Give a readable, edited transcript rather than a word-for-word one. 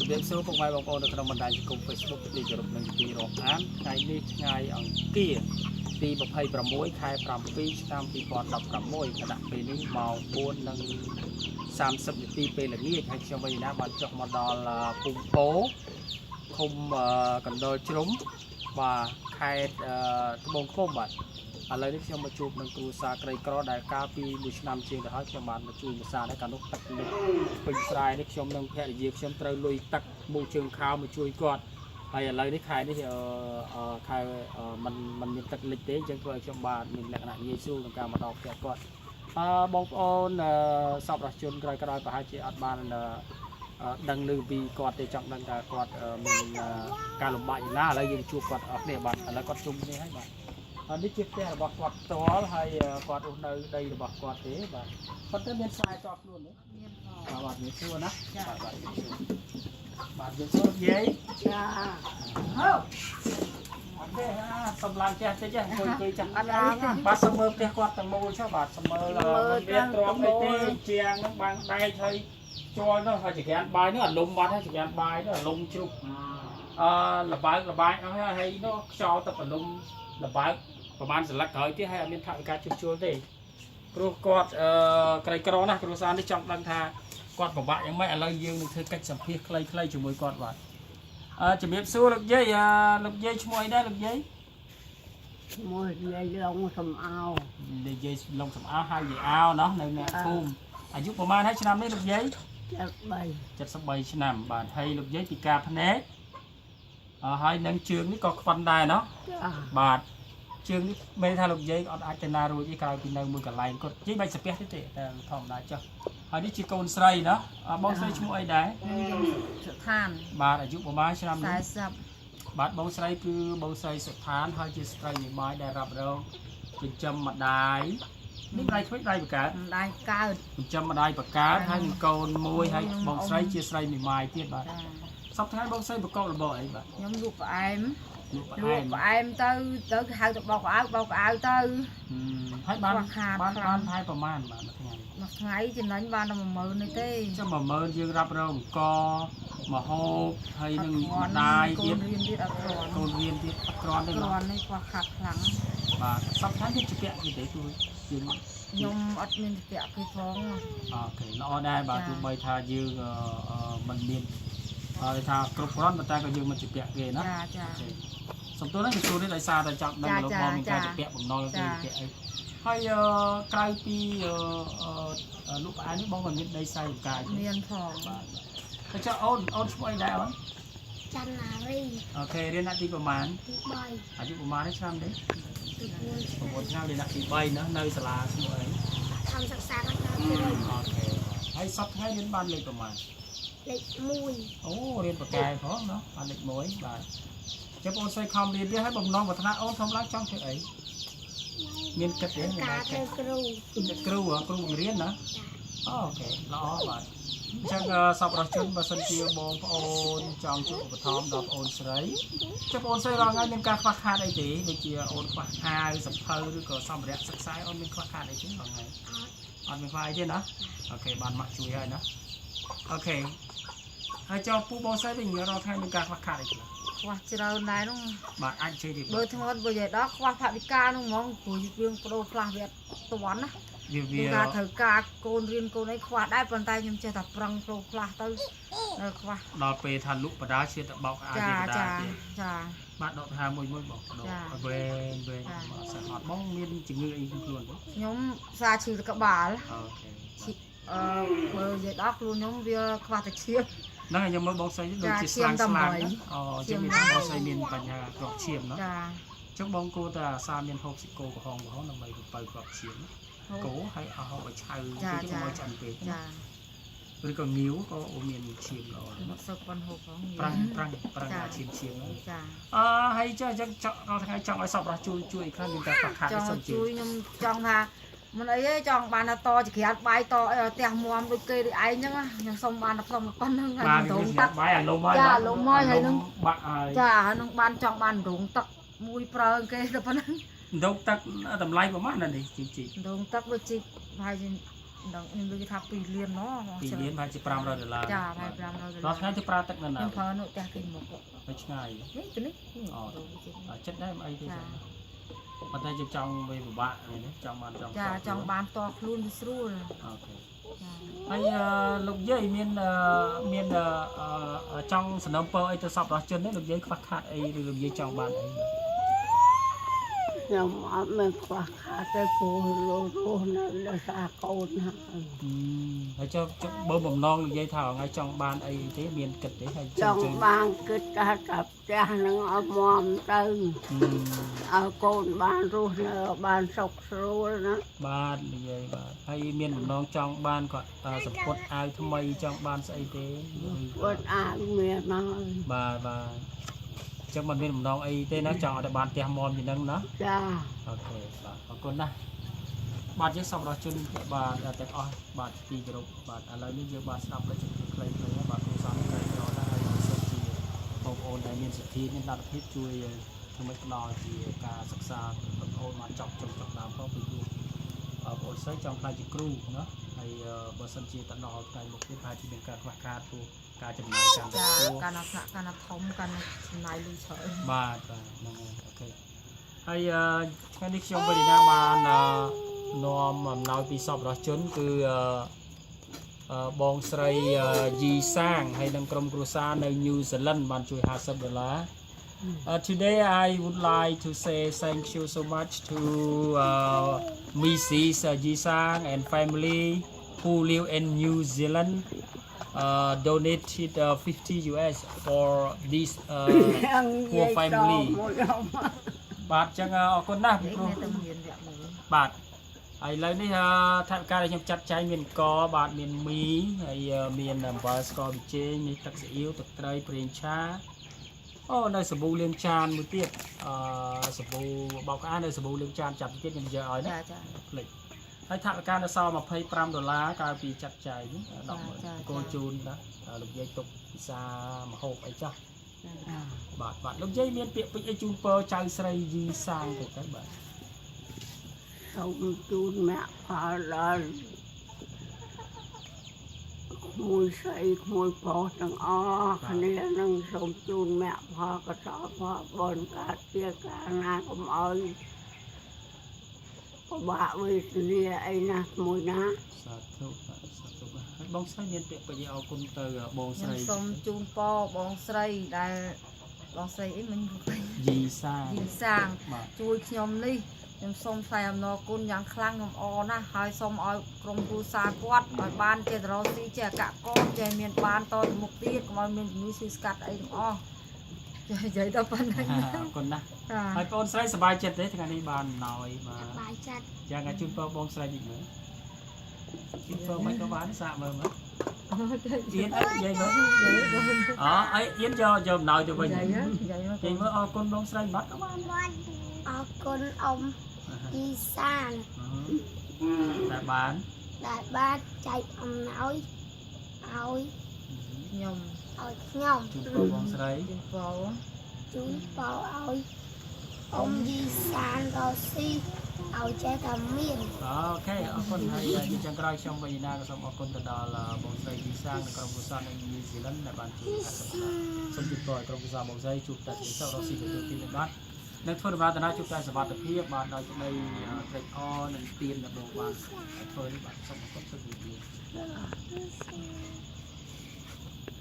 ជំរាបសួរពុកម៉ែបងប្អូននៅក្នុងបណ្ដាញសង្គម Facebook ទីគោរពនិងទីរាប់អានថ្ងៃនេះថ្ងៃអង្គារទី26ខែ7ឆ្នាំ2016ខណៈពេលនេះម៉ោង4:30នាទីពេលល្ងាចហើយខ្ញុំវិញណាបានចុះមកដល់ភូមិពោឃុំកណ្ដុរជ្រុំបាទខេត្តត្បូងឃ្មុំបាទឥឡូវនេះខ្ញុំមកជួបនឹងគ្រួសារក្រីក្រដែលកាលពីមួយឆ្នាំជាងទៅហើយខ្ញុំបានមកជួយម្សាដែរកាលនោះទឹកលិចពេញស្រែនេះខ្ញុំនិងភរិយាខ្ញុំត្រូវលុយទឹកមូជើងខោមកជួយគាត់ហើយឥឡូវនេះខែនេះខែมันมันមានទឹកលិចទេអញ្ចឹងធ្វើឲ្យខ្ញុំបាទមានលក្ខណៈងាយស្រួលក្នុងការមកដល់ផ្ទះគាត់អឺបងប្អូនសប្បុរសជនក្រោយៗប្រហែលជាអត់បានដឹងឮពីគាត់ទេចង់ដឹងថាគាត់មានការលំបាកយ៉ាងណាឥឡូវយើងជួបគាត់អស់គ្នាបាទឥឡូវគាត់ជុំគ្នាហើយបាទ អនេះជាផ្ទះរបស់គាត់ផ្ទាល់ហើយគាត់រស់នៅដីរបស់គាត់ទេបាទប៉ុន្តែមានខ្សែតខ្លួនទេ មានផង បាទបាទមានសួរណា ចា បាទបាទមានសួរបាទយើងសួរនិយាយ ចាហូ អត់ទេហាសំឡាញ់ផ្ទះតិចហ្នឹងអង្គុយអង្គុយចាស់ អត់ឡើងទេ បាទសុំមើលផ្ទះគាត់ទាំងមូលចុះបាទសុំមើល មើល មិនមានទ្រាំអីទេ ទាំងមូល ជាងហ្នឹងបាំងដែកហើយជ័រនោះហើយចក្រានបាយនោះអាលុំបាត់ហើយចក្រានបាយនោះអាលុំជ្រុកអឺលបើកលបាយអស់ហើយហើយនោះខ្យល់ទឹកអាលុំលបើកប្រហែលសន្លឹកក្រោយទៀតហើយអត់មានថវិកាជួសជុលទេ ព្រោះគាត់អឺក្រីក្រណាស់គ្រួសារនេះចង់ដឹងថាគាត់ពិបាកយ៉ាងម៉េចឥឡូវយើងនឹងធ្វើកិច្ចសម្ភាសន៍ខ្លីៗជាមួយគាត់បាទអឺជំរាបសួរលោកយាយអឺលោកយាយឈ្មោះអីដែរលោកយាយ មួយនិយាយឡងសំអោ លោកយាយឡុងសំអោហៅយាយអោណោះនៅអ្នកភូមិអាយុប្រហែលហើយឆ្នាំនេះលោកយាយ 73 73ឆ្នាំបាទហើយលោកយាយពិការភ្នែកអឺហើយនឹងជើងនេះក៏ខ្វិនដែរណោះ ចា បាទជើងនេះមានថាលោកយាយអត់អាចទៅណារួចទេក្រោយពីនៅមួយកន្លែងគាត់យាយបាច់សាពះទេទេតែធម្មតាចុះហើយនេះជាកូនស្រីណោះអ่าបងស្រីឈ្មោះអីដែរ ខ្ញុំសុឋាន បាទអាយុប្រហែលឆ្នាំនេះ 40 បាទបងស្រីគឺបងស្រីសុឋានហើយជាស្ត្រីមេម៉ាយដែលរ៉ាប់រងចិញ្ចឹមម្ដាយនេះម្ដាយធ្វើម្ដាយបង្កើត ម្ដាយកើត ចិញ្ចឹមម្ដាយបង្កើតហើយនឹងកូនមួយហើយបងស្រីជាស្រីមេម៉ាយទៀតបាទ ចា សប្តាហ៍ថ្ងៃបងស្រីប្រកបរបរអីបាទ ខ្ញុំលក់ផ្អែម លក់ផ្អែម លក់ផ្អែមទៅទៅគេហៅទៅបោកក្អៅបោកក្អៅទៅ ហឹមហើយបាន ខ្វះខាត បាន ខ្លាំង បានថែប្រមាណបាទមួយថ្ងៃ មួយថ្ងៃចំណេញបានតែ10000នេះទេ ចាំ10000យើងរ៉ាប់រងអង្គមហូបហើយនឹងម្ដាយទៀត កូនរៀនទៀតអត់គ្រាន់ កូនរៀនទៀតអត់គ្រាន់ទេ គ្ បាទ រាន់នេះខ្វះខាតខ្លាំង បាទសប្តាហ៍យើងជពាក់គេទេទូយើង ខ្ញុំអត់មានពាក់គេផង OK ល្អដែរបាទ ចា ទោះបីថាយើងមិនមានគេថាគ្រប់គ្រាន់ប៉ុន្តែក៏យើងមិនជពាក់គេណា ចាចា OK សំទោសណាស់សួរនេះដោយសារតែចង់ដឹង ចាចា លោកបងមានការ ចា ជពាក់បំណុលគេ ចា ជពាក់អីហើយក្រៅពីលក់ផ្អែមនេះបងក៏មានដីស្រែចម្ការទេ មានផង បាទហើយចុះអូនអូនឈ្មោះអីដែរអូន ចន្ទនារី OK រៀនថ្នាក់ទីប្រមាណ ទី3 អាយុប្រមាណនេះឆ្នាំទេ ទី 9ឆ្នាំរៀនថ្នាក់ទី3ណានៅសាលាឈ្មោះអី 4ធម្មសិក្សាកណ្ដាលជ្រុំ OK ហើយសប្តាហ៍ថ្ងៃរៀនបានលេខប្រមាណ លេខ1 អូរៀនប្រកែផងណោះបានលេខ1បាទចាំអូនស្រីខំរៀនទៀតហើយបំណងប្រាថ្នាអូនធំឡើងចង់ធ្វើអីមានគិតទេមាន ការ ដែរគិត ធ្វើគ្រូ អ្នកគ្រូហ៎គ្រូបង្រៀនណាអូ OK ល្អបាទអញ្ចឹងសប្បុរសជនបើសិនជាបងប្អូនចង់ជួយឧបត្ថម្ភដល់បងអូនស្រីចុះបងអូនស្រីរាល់ថ្ងៃមានការខ្វះខាតអីទេដូចជាអូនខ្វះអាវសភៅឬក៏សម្ភារៈសិក្សាអូនមានខ្វះខាតអីទេរាល់ថ្ងៃ អត់ អត់មានខ្វះអីទេណា OK បានម៉ាក់ជួយហើយណា OK ហើយចុះពូបងស្រីវិញរាល់ថ្ងៃមានការខ្វះខាតអីខ្លះ ខ្វះច្រើនដែរនោះ បាទអាចជួយទេ បើធ្ងន់បើនិយាយដល់ខ្វះថវិកានោះហ្មងព្រោះយើងបដូរផ្លាស់វាអត់ទាន់ណា វាវា ការត្រូវការកូនរៀនកូនអីខ្វះដែរប៉ុន្តែខ្ញុំចេះតែប្រឹងប្រូផ្លាស់ទៅនៅខ្វះ ដល់ពេលថាលក់បដាជាតបោកអាវ ចា ជាបដា ចា ទៀត ចា បាទដកថាមួយមួយបងដក ចា ឲ្យវែងវែង ចា មកសិនអត់បងមានជំងឺអីក្នុងខ្លួនទេ ខ្ញុំសាឈឺទៅក្បាល OK ឈឺអឺបើនិយាយដល់ខ្លួនខ្ញុំវាខ្វះតែឈាម ហ្នឹងហើយខ្ញុំមើលបងស្រីដូចជា ចា ស្លាង ឈាម ស្លាង តែ ណាអូ ឈាម ចឹងមានថាបងស្រីមានបញ្ហាគ្រាប់ឈាមណោះ ចា ចឹងបងគួរតែអាសាមានហូបស៊ីកូក្រហមក្រហមដើម្បីទៅបើគ្រាប់ឈាមណាគោហើយអស់ហូបឲ្យឆៅ ចា តិចកុំឲ្យឆ្អិនពេក ចា ណាឬក៏ងាវក៏មានឈាមល្អដែរណា មកសឹកប៉ុនហូបផង ប្រាំងប្រាំងប្រាំង ចា អាឈាមឈាមហ្នឹង ចា អឺហើយចុះអញ្ចឹងចង់ដល់ថ្ងៃចង់ឲ្យសប្បុរសជួយជួយខ្លះមានតែខ្វះខាត ចង់ ទេសូមជួយ ជួយខ្ញុំចង់ថាមិនអីទេចង់បានតែតចក្រាតបាយតអីឲ្យផ្ទះមាំដូចគេដូចឯងអញ្ចឹងណាខ្ញុំសុំបានតែផ្លុំប៉ុណ្្នឹងហើយ បាទ ដង មាន ទឹក បាយអាលុំហើយ ចាអាលុំហើយហើយនឹង បាក់ហើយ ចាហើយនឹងបានចង់បានដងទឹកមួយប្រើគេទៅប៉ុណ្្នឹង ដងទឹកតម្លៃប្រហែលណានេះជីជី ដងទឹកដូចជីប្រហែលជា ដឹងខ្ញុំនិយាយថា2លានណោះ 2លានប្រហែលជា500ដុល្លារ ចាប្រហែល500ដុល្លារ រាល់ថ្ងៃទៅប្រើទឹកនៅណា ខ្ញុំប្រើនៅផ្ទះគេមក ទៅឆ្ងាយ នេះទៅនេះ អូចិត្តដែរមិនអីទេចាប៉ុន្តែយើងចង់វាពិបាកនេះចង់បានចង់ ចាចង់បានតខ្លួនវាស្រួល OK ហើយលោកយាយមានមានចង់សំណូមពរអីទៅសប្បុរសជនទេលោកយាយខ្វះខាតអីឬលោកយាយចង់បានអី ខ្ញុំអត់មានខ្វះខាតទេព្រោះរស់រស់នៅដោយសារកូនហើយ ហើយចុះបើបំណងនិយាយថាថ្ងៃចង់បានអីទេមានគិតទេហើយ ចង់បានគិតថាតែផ្ទះនឹងឲ្យមមទៅឲ្យកូនបានរស់នៅបានសុខស្រួលណា បាទនិយាយបាទហើយមានបំណងចង់បានគាត់សម្ពុតអាវថ្មីចង់បានស្អីទេ គាត់អាវមានហើយ បាទបាទចឹងមិនមានបំណងអីទេណាចង់ឲ្យតែបានផ្ទះមមជាងនឹងណា ចា OK បាទអរគុណណាស់បាទយើងសប្បុរសជនបាទទាំងអស់បាទទីគោរពបាទឥឡូវនេះយើងបាទស្ដាប់កិច្ចប្រជុំខ្លីៗបាទគ្រូសាស្ត្រក្រីក្រណាស់ហើយសូមជាបងប្អូនដែលមានសទ្ធាមានលទ្ធភាពជួយធ្វើម៉េចផ្ដល់ជាការសិក្សាបងប្អូនបានចប់ចុងចប់ដើមផងពីព្រោះបងប្អូនស្រីចង់ក្លាយជាគ្រូណាហើយបើសិនជាទៅដល់ថ្ងៃមុខទៀតប្រហែលជាមានការខ្វះខាតព្រោះការចំណាយកាន់តែ ចា ខ្ពស់ កាន់តែថ្នាក់កាន់តែធំកាន់តែចំណាយលុយច្រើន បាទបាទហ្នឹងហើយ OK ហើយថ្ងៃនេះខ្ញុំវេរីណាបាននាំអំណោយពីសប្បុរសជនគឺបងស្រីយីសាងហើយនិងក្រុមគ្រួសារនៅ New Zealand បានជួយ50ដុល្លារ Today I would like to say thank you so much to Mrs. Yi Sang and family who live in New Zealand donated 50 US for this poor family. មួយអម បាទអញ្ចឹងអរគុណណាស់ពី នេះ ព្រោះ តែមានវគ្គមួយ បាទហើយឥឡូវនេះថវិកាដែលខ្ញុំចាត់ចែងមានកបាទមានមីហើយមានអំបិលស្ករប៊ីចេងនេះទឹកស៊ីអ៊ីវទឹកត្រីប្រេងឆាអូនៅសាប៊ូលាងចានមួយទៀតអឺសាប៊ូបោកក្អានៅសាប៊ូលាងចានចាប់ទៀតខ្ញុំយកឲ្យណា ចាចា ភ្លេចហើយថវិកានៅសល់25ដុល្លារកាលពីចាត់ចែង10,000កូនជូនណាលោកយាយទុកពិសាមហូបអីចាស់បាទបាទលោកយាយមានពាក្យពេចន៍អីជូនពរចៅស្រីយីសាងទៅទៅបាទ សូមជូនមគ្គផលដល់ក្មួយស្រីក្មួយប្រុសទាំងអស់គ្នានឹងសូមជូនមគ្គផលកសលផលបុណ្យការទាការណាកុំឲ្យពិបាកវេទនាអីណាក្មួយណា សាធុបាទសាធុបាទហើយបងស្រីមានពាក្យពេចន៍អីអរគុណទៅបងស្រី ខ្ញុំសូមជូនពរបងស្រីដែលបងស្រីអីមិញ យីសាង យីសាង បាទ ជួយខ្ញុំនេះខ្ញុំសូមថ្លែងអំណរគុណយ៉ាងខ្លាំងខ្ញុំអរណាស់ហើយសូមឲ្យក្រុមគ្រួសារគាត់ឲ្យបានចេះតរស៊ីចេះអកកចេះមានបានតទៅមុខទៀតកុំឲ្យមានជំងឺស៊ីស្កាត់អីទាំងអស់ចេះនិយាយដល់ប៉ុណ្្នឹង អរគុណណាស់ ចា ហើយបងស្រីសប្បាយចិត្តទេថ្ងៃនេះបានណយបាទ បាយចិត្ត យ៉ាងណាជូនពរបងស្រីតិចមើលជូនពរមិនក៏បានសាកមើលមើលអៀនអីនិយាយមើលអអីអៀនយកយកអំណោយទៅវិញ និយាយនិយាយមក និយាយមើលអរគុណបងស្រីបាត់ក៏បាន អរគុណអ៊ំយីសាន តែបាន ដែលបានចែកអំណោយឲ្យ ខ្ញុំ ឲ្យខ្ញុំ ជូនពរបងស្រី ជូនពរ ជូនពរឲ្យអ៊ំយីសានរស់ស៊ីឲ្យចេះតែមាន OK អរគុណហើយជាចុងក្រោយខ្ញុំវិញ្ញាក៏សូមអរគុណទៅដល់បងស្រីយីសាងនិងក្រុមគ្រួសារនៅញូហ្សេឡង់ដែលបានជួយអត្ថប្រយោជន៍សូមជូនពរឲ្យក្រុមគ្រួសារបងស្រីជួបតែសេចក្តីសុខរកស៊ីទទួលទានបាទនៅធ្វើដំណើរដំណើរជួបតែសុវត្ថិភាពបាទដោយក្តីត្រេកអរនិងទានដែលបងបានធ្វើនេះបាទសូមអរគុណសូមជម្រាបលា សា